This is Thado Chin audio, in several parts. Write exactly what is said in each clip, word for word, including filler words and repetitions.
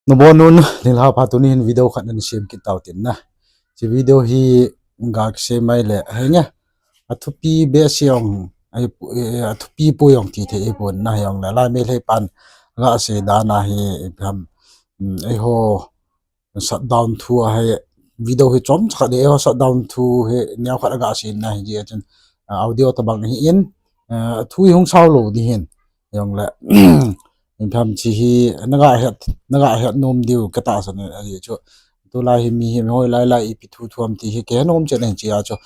Nabonun, nilhah pha, tuni hin video khat nasem kit tau tin na. Hiche video hi ga kisem mai le, henge. Athupi behseh jong, ahi pu-, eh, athupi poi jong ti thei ahipon na, hijongle lai Meitei pan ga sei dan ahi, ipi ham, mm, eiho shutdown thu ahi, video hi chomcha khat hi eiho shutdown thu hi neo khat a ga sei na hi jeh chun, ah, audio tabang ahin, ah, thu hi hung sao lou ding ahin, hijongle, ipi ham hiche hi, naga het, naga het nom diu katahsan in ahi chu. Tulai hi mihem hoi lai lai ipi thu thu ham ti hi kihe nom chen ahi jeh a chu,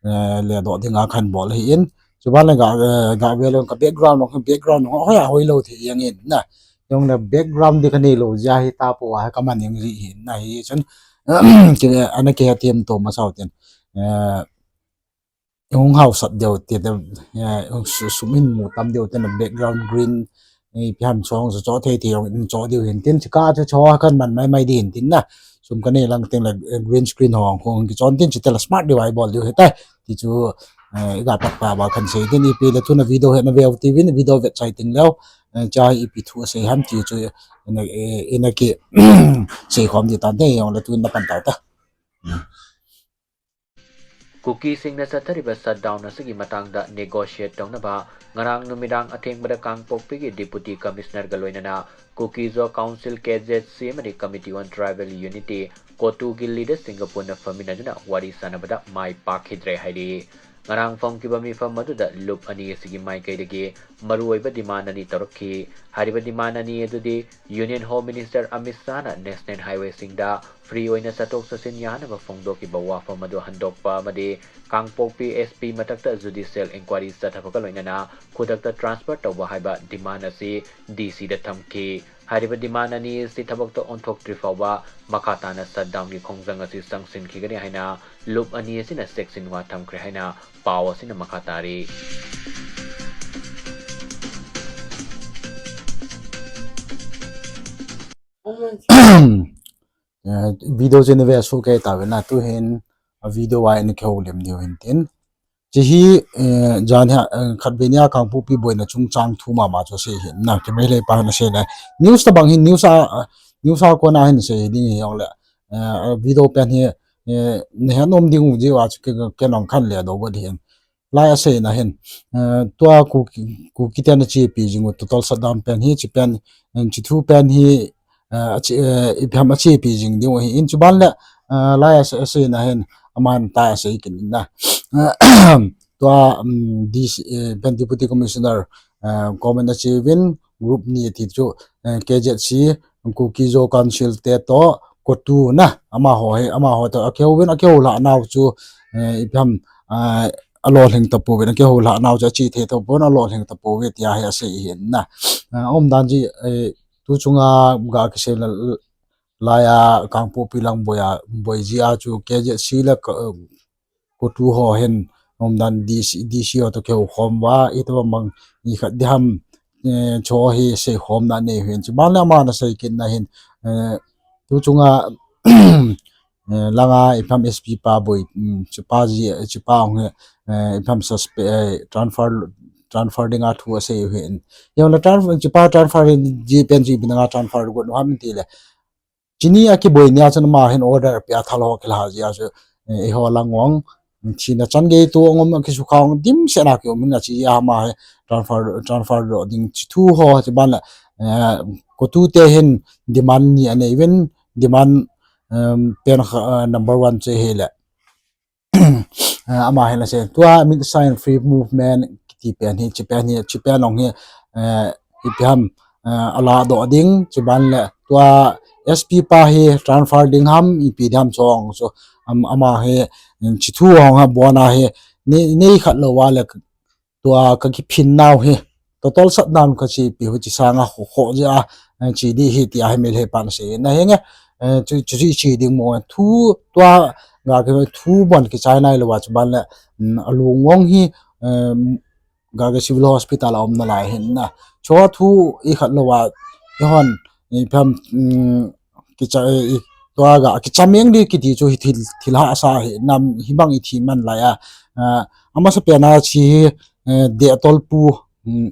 eh, ledoh dinga kahin bol ahin. Chuban le ga, eh, ga ve le ka background, ka background hoi a hoi lou thei jeng in na. Hijongle background ding kanei lou jeh a hi tapou a hi kaman jeng ji ahin na hi chun. Ki, ana kihe thiem to masau tin. Eh, hung haosat diu ti, eh, hung su-, sum in mu tam diu tin, background green, eh, ipi ham chong chu cho thei thei jong in cho diu hin tin, chika chu cho kaman mai mai ding hin tin na. Sum kanei lang teng le, eh, green screen ho hung kichon tin, chuteng le smart diu a ibol diu hitai. Ti chu, eh, iga tah pa ba kahin sei tin, ipi le tuna video hi naveu tiu vin, video vet chai teng leu, eh, hiche hi ipi thu asei ham ti chu, eh, ina, eh, ina ki, sei khom ding tan te, hijongle tun napan tau ta. Kuki singna chathariba shutdown asagi matangda negotiate tounaba ngarang numidang athengmada Kangpokpi gi Deputy Commissioner ga loinana Kuki Zo Council K Z C amadi Committee on Tribal Unity, COTU gi leader singga punna phaminaduna wari sanabada mai pakhidre hairi. Ngarang phong kiba mipham aduda lup ani asagi maikaidagi maruoiba demand ani tourokhi. Hairiba demand ani adudi Union Home Minister Amit Shah na National Highway singda free oina satok sasin yahanaba phongdoh kiba wafam adu handokpa amadi Kangpokpi S P matakta judicial inquiry chathaba ga loinana khudakta transfer touba haiba demand asi D C da thamkhi. Hairiba demand ani asi thabak toh onthok trifaoba makhataha shutdown gi khongjang asi sangsin khigani haina lup ani asina section wa thamkhi haina pao asina makhataha ri. Eh, video chu nave suh kei tauvin na tuhin, a video a in kihoulim diu hin tin. Hiche hi, eh, jan hi, eh, khatvei nia Kangpokpi boina chungchang thu mama chu asei hin na, ki Meitei pa hin asei na. News tabang hin news a, ah, news a kona hin sei ding hijongle, eh, video pen hi, eh, nahet nom ding u jeh a chu ke, ke nong khan le do bo ding hin. Lai asei na hin, eh, tua Kuki, Kuki ten achepi jing u total shutdown pen hi, hiche pen, eh, hiche thu pen hi, eh, ache, eh, ipi ham achepi jing ding u ahin chuban le, eh, lai ase, asei na hin, aman ta asei kit in na. Tua, um, D C, eh, pen Deputy Commissioner, eh, comment ache uvin, group ni ati chu, eh, K Z C, Kuki Zo Council te toh, COTU na, amaho hi, amaho toh, akihou uvin, akihou lhah nau chu, eh, ipi ham, eh, alolhing tapouvin, akihou lhah nau chu, ache thei tapouvin, alolhing tapouve, tia hi asei hin na. Eh, umdan ji, eh, tu chunga ga kisei la, laiya Kangpokpi lang boiya, boi jia chu K Z C le ka, COTU ho hin, umdan D C, D C ho toh kihou khom uva, itobang bang, ikhat diham, eh, cho hi sei khomna nei hin. Chuban le aman asei kit na hin, eh, tu chunga, eh, langa ipi ham S P pa boi, um, hichepa ji, hichepa hung hi, eh, ipi ham suspe-, eh, transfer, transfer dinga thu asei u hin. Hijongle transfer, hichepa transfer ji pen chu ipi dinga transfer got u ham tile. Hiche ni akiboi nia chun ama hin order apeh a thal ho kilha jia chu, eh, eiho lang ong, thina chan gei toh ong um, akisukha ong dimset a kium in ache a ama hi transfer, transfer doh ding hiche thu ho, chuban le, eh, COTU te hin demand ni anei uvin, demand, um, pen kha, eh, number one chu hile. Eh, ama hin asei, tua Amit Shah in free movement kiti pen hi, hiche pen hi, hiche pen ong hi, eh, ipi ham, eh, aladoh ding, chuban le tua S P pa hi transfer ding ham, ipi ding ham chong chu, am-, ama hi, hiche thu ong ha bon ahi, nei, nei khat lou uva le tua kakiphin nau hi, total shutdown kachepi u hiche sanga kho, kho jeh a, eh, che ding ahi tia hi Meitei pan asei na henge, eh, chu, chu, chu che ding mo, thu, tua, ga ki thu bon kichai nai lou uva chuban le, um, alung ong hi, um, ga ki Civil Hospital a um nalai hin na. Chua thu ikhat lou uva, ihon, ipi ham, um, kicha, eh, i, tua ga, kicha meng ding kiti chu hi thil, thil hahsa hi, nam hibang ithi man laiya. Ah, amasa pen a hiche hi, eh, Dehtolpu, um,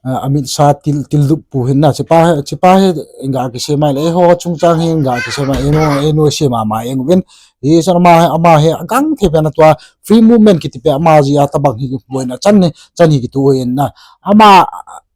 Amit Shah til, tildup pu hin na, chipa, chipa hi ga kisem a le, eiho chungchang hin ga kisem a, eino, eino sem a ma eng uvin. Hichun ama, ama hi agang thei pen a tua free movement kiti pen ama jeh a tabang hi boina chan ni, chan hi kitu in na. Ama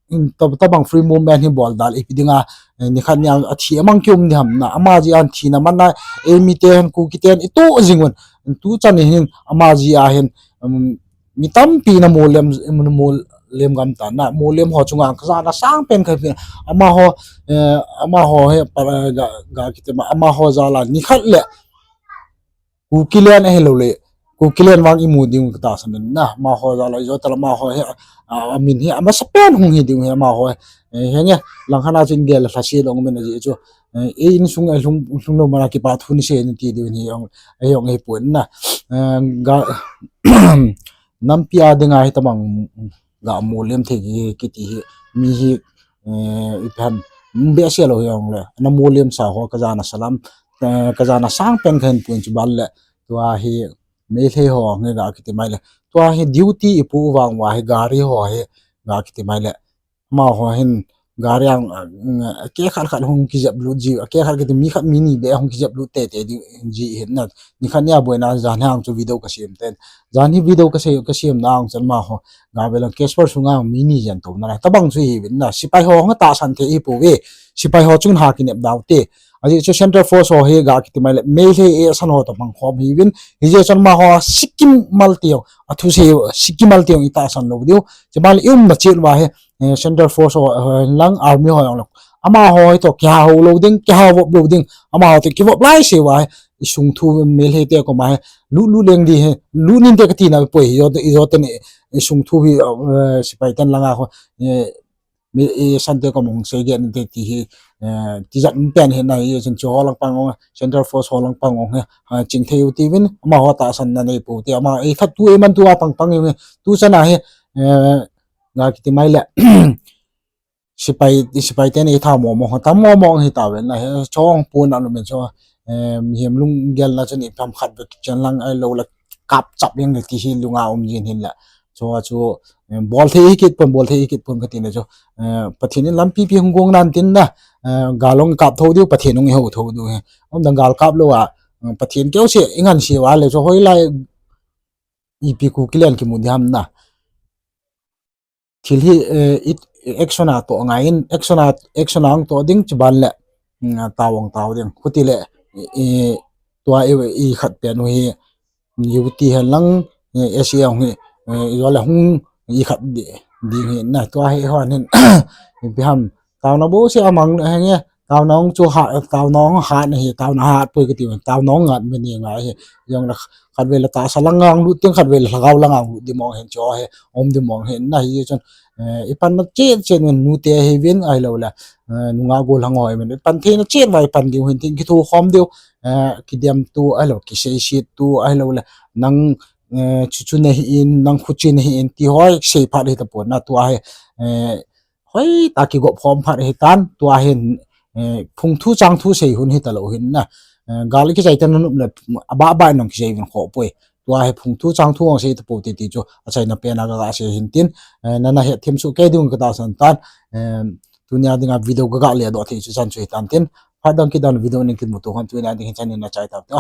in tab-, tabang free movement hi bol dal ipi dinga, eh, nikhat nia athi amang kium di ham na. Ama jeh a thina man a, eimi te hin Kuki ten itu jing un. Tu chan hin ama jeh a hin, um, mi tampi na molem, molem gam tan na, molem ho chunga kajana sang pen kahi, amaho, eh, amaho hi, pa, ga, ga kiti ma, amaho jal a nikhat le Kukiland ahilou le, Kukiland vang imu ding katahsan in na, amaho jal a ijo tala amaho hi, a, amin hi, amasa pen hung hi ding hi amaho hi, eh, henge, langkhat a chu in gel a lhase long min ajeh chu, eh, ei insung, eh, lhung, lhung lou man a kipa thu ni se ni ti diu hi, ong, eh, ong hi pon na, eh, ga, nampi a dinga hi tabang ga molem thei hi kiti hi, mi hi, eh, ipi ham, behseh lou hi ong le, na molem sa ho kajana salam, eh, kajana sang pen kahin pun chu bal le, tua hi, Meitei ho nge ga kiti mai le, tua hi duty ipu vang uva hi gari ho hi ga kiti mai le, amaho hin gari ang, ah, keh khat khat hung kijep lut ji, keh khat kiti mi khat mi ni be hung kijep lut tete di, ji hin na, nikhat nia boina jan hi ang chu video kasem ten. Jan hi video kasem, kasem na ang chun amaho, ga be lang Casper sunga mi ni jen to na. Tabang chu hi vin na, sipai ho nga tahsan thei hi pouve. Sipai ho chun ha kinep dau te. Ajeh chu Central Force ho hi ga kiti mai le, Meitei e san ho to mang khom hi vin. Hijeh chun amaho sikim mal tio, athu se sikim mal tio itahsan lou diu. Chuban le ium na chet uva hi, eh, Central Force ho, eh, lang army ho jong lang. Amaho hi to kiha ho lou ding, kiha vop lou ding. Amaho to kivop lai se uva hi, isung thu Meitei te koma hi, lu, lu leng di hi, lu nin te kati na poi hi, ijo, ijo te ni, isung thu hi, eh, sipai ten langa ho, eh, mi, i, san te koma hung sei ge ni te ti hi, eh, tijat pen hi na hi, chun chu ho lang pang ong, Central Force ho lang pang ong hi, ha, ching thei u ti vin, amaho tahsan na nei pou te, ama, i khat tu, i man tu a pang pang hi, tu chan a hi, eh, ga kiti mai le, sipai, sipai te ni tha mo mo, tam mo mo hi ta ven na hi, chong pu na lu men cho, eh, mihem lung gel na chun ipi ham khat ve chen lang ahilou le kap chap jeng le ti hi lunga um jin hin le. Chu, chu, eh, bol thei hi kit pon, bol thei hi kit pon kati na chu, eh, Pathen in lampi pi hung gong nan tin na, eh, gal ong kap tho diu, Pathen ong iho tho diu hi. Om dang gal kap lou a, eh, Pathen keu se, ingan se uva le chu hoilai ipi Kukiland kimu di ham na. Thil hi, eh, it, action a to ngai in, action a, action a ang to ding chuban le, mm, tao ang tao ding. Khuti le, eh, tua i, i khat pen u hi, U T hen lang, eh, S A ang hi, eh, ijo le hung i khat di, ding hi na, tua hi hon hin, ipi ham, taona bo se amang henge, taona ong chu ha, taona ong ha na hi, taona ha poi kati, taona ong ngat me ni ngai hi, jong le khat ve le tahsa lang ang lut ting, khat ve le lhagao lang ang lut di mong hin cho hi, om di mong hin na hi chun, eh, ipan na chet chet min nu te hi vin ahilou le, eh, nunga gol hang hoi min, ipan thei na chet vai pan diu hin tin kithu khom diu, eh, kidem tu ahilou, kisei sit tu ahilou le, nang, eh, chu chu na hi in, nang khu chin hi in, ti hoi sei phat hi ta pon na tua hi, eh, hoi ta kigop khom phat hi tan, tua hin, eh, phung thu chang thu sei hun hi ta lou hin na. Eh, gal kichai ta na nup le, aba ba nong kisei vin kho poi. Tua hi phung thu chang thu ang sei ta pou te ti chu, achaina pen a ga ga sei hin tin, eh, na na het them su kei ding katahsan tan, eh, tunia dinga video ga ga le do thei chu chan chu hi tan tin, phat dang kidang video ning kimu to hon tunia ding hin chan in na chai ta ta.